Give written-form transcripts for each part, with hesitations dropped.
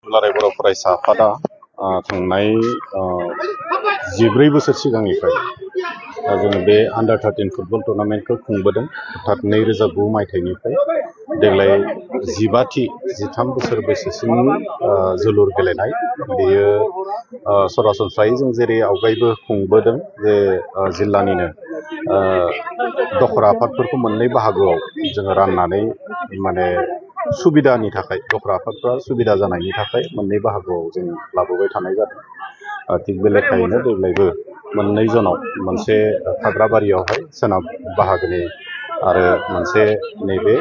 दुलाराय बर' फरायसा आफादा थांनाय 14 बोसोर सिगांनिफ्राय जोङो बे आन्डार 13 फुटबल टुर्नामेन्टखौ खुंबोदों अर्थात 2009 मायथाइनिफ्राय देग्लाय 13 बोसोर बैसोसिमनि जोलुर गेलेनाय बेयो सरासनस्रायै जों जेरै आवगायबो खुंबोदों जे जिल्लानिनो दखरा आफादफोरखौ मोननै बाहागोआव जोङो राननानै माने सुबिदानि थाखाय दखरा आफादफ्रा सुबिदा जानायनि थाखाय मोननै बाहागोआव जों लाबोबाय थानाय जादों थिग बे लेखायैनो देग्लायबो मोननै जनाव मोनसे खाग्राबारियावहाय सोनाब बाहागोनि आरो मोनसे नैबे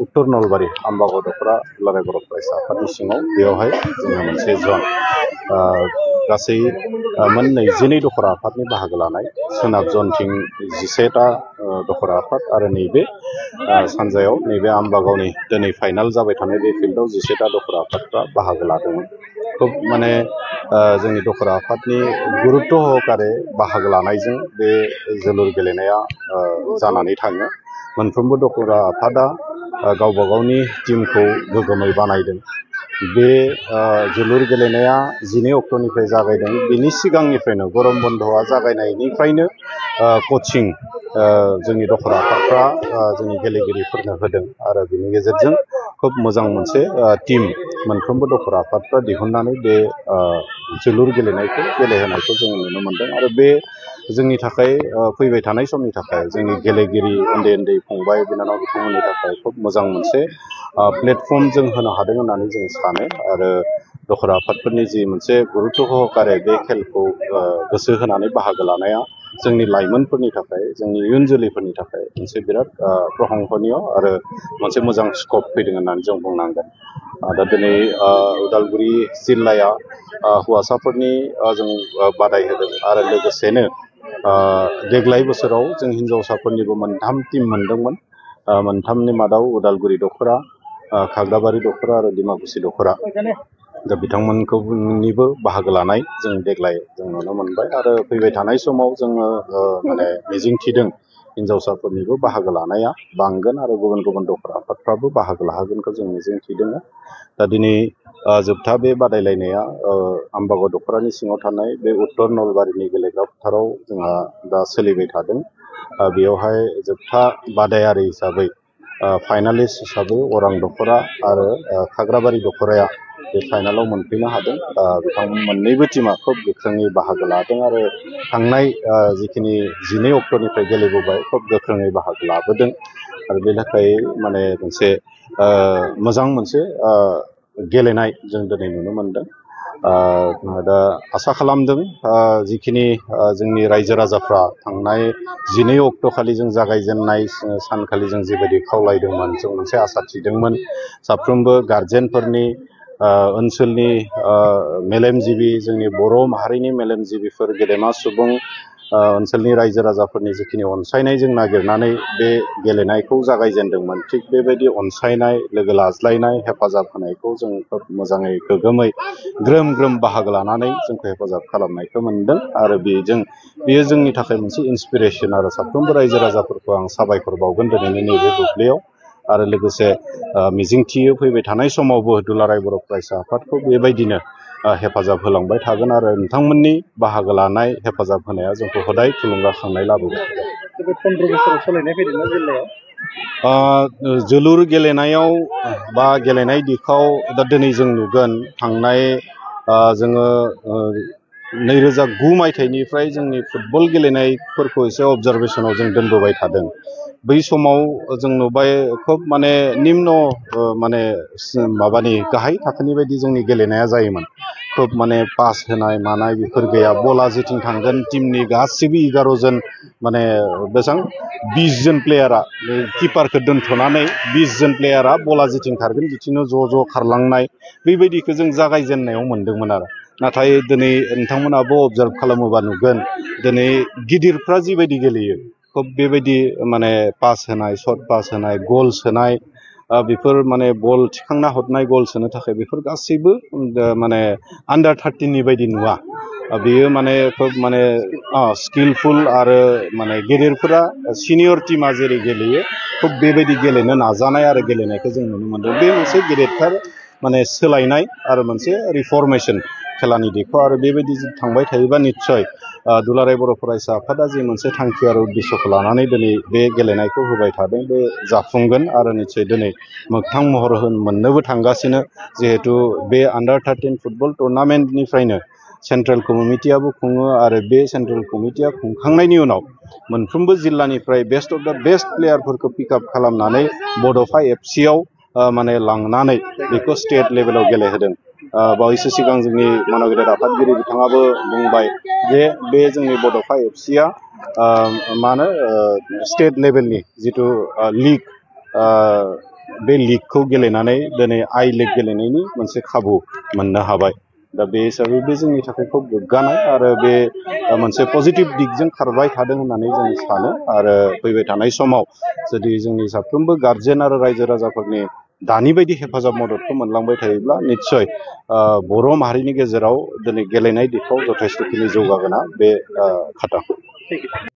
उत्तर नलबारि आम्बागाव दखरा दुलाराय बर' फरायसा आफादनि सिङाव बेयावहाय जोङो मोनसे जन गासै मोन 22 दखरा आफादनि बाहागो लानाय सोनाब जनथिं 11टा दखरा आफाद आरो नैबे सानजायाव नैबे आम्बागावनि दिनै फाइनाल जाबाय थानाय बे फिल्डआव 11टा दखरा आफादफ्रा बाहागो लादोंमोन खुब माने जोंनि दखरा आफादनि गुरुत्व सहकारे बाहागो लानायजों बे जोलुर गेलेनाया जानानै थाङो मोनफ्रोमबो दखरा आफादा गावबा गावनि टीमखौ गोग्गोमै बानायदों बे जोलुर गेलेनाया 12 अक्ट'निफ्राय जागायदों बेनि सिगांनिफ्रायनो गरम बन्दआ जागायनायनिफ्रायनो कचिं जोंनि दखरा आफादफ्रा जोंनि गेलेगिरिफोरनो होदों आरो बेनि गेजेरजों खुब मोजां मोनसे टीम मोनफ्रोमबो दखरा आफादफ्रा दिहुननानै बे जोलुर गेलेनायखौ गेलेहोनायखौ जों नुनो मोनदों आरो बे जोंनि थाखाय फैबाय थानाय समनि थाखाय जोंनि गेलेगिरि उन्दै फंबाय बिनानाव बिथांमोननि थाखाय खुब मोजां मोनसे प्लेटफर्म जों होनो हादों होननानै जों सानो आरो दखरा आफादफोरनि जि मोनसे गुरुत्व सहकारे बे खेलखौ गोसो होनानै बाहागो लानाया जोंनि लाइमोनफोरनि थाखाय जोंनि इयुन जोलैफोरनि थाखाय मोनसे बिराद प्रशंसनीय आरो मोनसे मोजां स्कप फैदों होननानै जों बुंनांगोन दा दिनै उदालगुरि जिल्लाया हौवासाफोरनि जों बादाय होदों आरो लोगोसेनो देग्लाय बोसोराव जों हिनजावसाफोरनिबो 3 टीम मोनदोंमोन मोनथामनि मादाव उदालगुरि दखरा खाग्राबारि दखरा आरो डिमाकुसि दखरा दा बिथांमोनखौनिबो बाहागो लानाय जों देग्लाय जों नुनो मोनबाय आरो फैबाय थानाय समाव जोङो माने मिजिंथिदों हिनजावसाफोरनिबो बाहागो लानाया बांगोन आरो गुबुन दखरा आफादफ्राबो बाहागो लाहोगोनखौ जों मिजिंथिदों दा दिनै जोबथा बे बादायलायनाया आम्बागाव दखरानि सिङाव थानाय बे उत्तर नलबारिनि गेलेग्रा फोथाराव जोंहा दा सोलिबाय थादों बेयावहाय जोबथा बादायारि हिसाबै फाइनालिस्ट हिसाबै अरां दखरा आरो खाग्राबारि दखराया बे फाइनालाव मोनफैनो हादों बिथांमोन मोननैबो टीमा खुब गोख्रोङै बाहागो लादों आरो थांनाय जिखिनि 12 अक्ट'निफ्राय गेलेबोबाय खुब गोख्रोङै बाहागो लाबोदों आरो बे लेखायै माने मोनसे मोजां मोनसे गेलेनाय जों दिनै नुनो मोनदों दा आसा खालामदों जिखिनि जोंनि रायजो राजाफ्रा थांनाय 12 अक्ट' खालि जों जागायजेननाय सानखालि जों जिबायदि खावलायदोंमोन जों मोनसे आसा थिदोंमोन साफ्रोमबो गार्जेनफोरनि ओनसोलनि मेलेमजिबि जोंनि बर' माहारिनि मेलेमजिबिफोर गेदेमा सुबुं ओनसोलनि रायजो राजाफोरनि जिखिनि अनसायनाय जों नागिरनानै बे गेलेनायखौ जागायजेनदोंमोन थिग बेबायदि अनसायनाय लोगो लाज्लायनाय हेफाजाब होनायखौ जों खोब मोजाङै गोगोमै ग्रोम बाहागो लानानै जोंखौ हेफाजाब खालामनायखौ मोनदों आरो बेयो जोंनि थाखाय मोनसे इन्सपिरेसन आरो साफ्रोमबो रायजो राजाफोरखौ आं साबायखर बावगोन दिनैनि नैबे बुब्लियाव आरो लोगोसे मिजिंथियो फैबाय थानाय समावबो दुलाराय बर' फरायसा आफादखौ बेबायदिनो हेफाजाब होलांबाय थागोन आरो नोंथांमोननि बाहागो लानाय हेफाजाब होनाया जोंखौ हदाय थुलुंगाखांनाय लाबोबाय थागोन जोलुर गेलेनायाव बा गेलेनाय दिखाव दा दिनै जों नुगोन थांनाय जोङो 2009 मायथाइनिफ्राय जोंनि फुटबल गेलेनायफोरखौ एसे अबजारभेसनाव जों दोनबोबाय थादों बै समाव जों नुबाय खोब माने निम्न माने माबानि गाहाय थाखोनि बायदि जोंनि गेलेनाया जायोमोन खोब माने पास होनाय मानाय बेफोर गैया बला जेथिं थांगोन टीमनि गासिबो 11 जन माने बेसेबां 20 जन प्लेयारा किपारखौ दोनथ'नानै 20 जन प्लेयारा बला जेथिं खारगोन बिथिंनो ज' खारलांनाय बेबायदिखौ जों जागायजेननायाव मोनदोंमोन आरो नाथाय दिनै नोंथांमोनाबो अबजार्भ खालामोबा नुगोन दिनै गिदिरफ्रा जिबायदि गेलेयो खोब बेबायदि माने पास होनाय सर्ट पास होनाय गल सोनाय बेफोर माने बल थिखांना हरनाय गल सोनो थाखाय बेफोर गासैबो माने आन्डार 13नि बायदि नुवा बेयो माने खोब माने स्किलफुल आरो माने गेदेरफोरा सिनियर टीमा जेरै गेलेयो खोब बेबायदि गेलेनो नाजानाय आरो गेलेनायखौ जों नुनो मोनदों बे मोनसे गेदेरथार माने सोलायनाय आरो मोनसे रिफर्मेशन खेलानि दिखौ आरो बेबायदि थांबाय थायोबा निश्चय दुलाराय बर' फरायसा आफादा जे मोनसे थांखि आरो उद्देश्यखौ लानानै दिनै बे गेलेनायखौ होबाय थादों बे जाफुंगोन आरो निश्चय दिनै मोगथां महर मोननोबो थांगासिनो जिहेतु बे अंडर-13 फुटबल टुर्नामेन्टनिफ्रायनो सेन्ट्रेल कमिटियाबो खुङो आरो बे सेन्ट्रेल कमिटिया खुंखांनायनि उनाव मोनफ्रोमबो जिल्लानिफ्राय बेस्ट अफ द बेस्ट प्लेयारफोरखौ पिकआप खालामनानै बड'फा एफसिआव माने लांनानै बेखौ स्टेट लेभेलाव गेलेहोदों बावैसो सिगां जोंनि मानगिरि आफादगिरि बिथाङाबो बुंबाय जे बे जोंनि बड'फा एफसिआ मानो स्टेट लेभेलनि जिथु लिग बे लिगखौ गेलेनानै दिनै आई लिग गेलेनायनि मोनसे खाबु मोननो हाबाय दा बे हिसाबै बे जोंनि थाखाय खोब गोग्गानाय आरो बे मोनसे पजिटिभ दिगजों खारबाय थादों होननानै जों सानो आरो फैबाय थानाय समाव जुदि जोंनि साफ्रोमबो गार्जेन आरो रायजो राजाफोरनि दानि बायदि हेफाजाब मददखौ मोनलांबाय थायोब्ला निश्चय बर' माहारिनि गेजेराव दिनै गेलेनाय दिगाव जथेस्तखिनि जौगागोना बे खाथा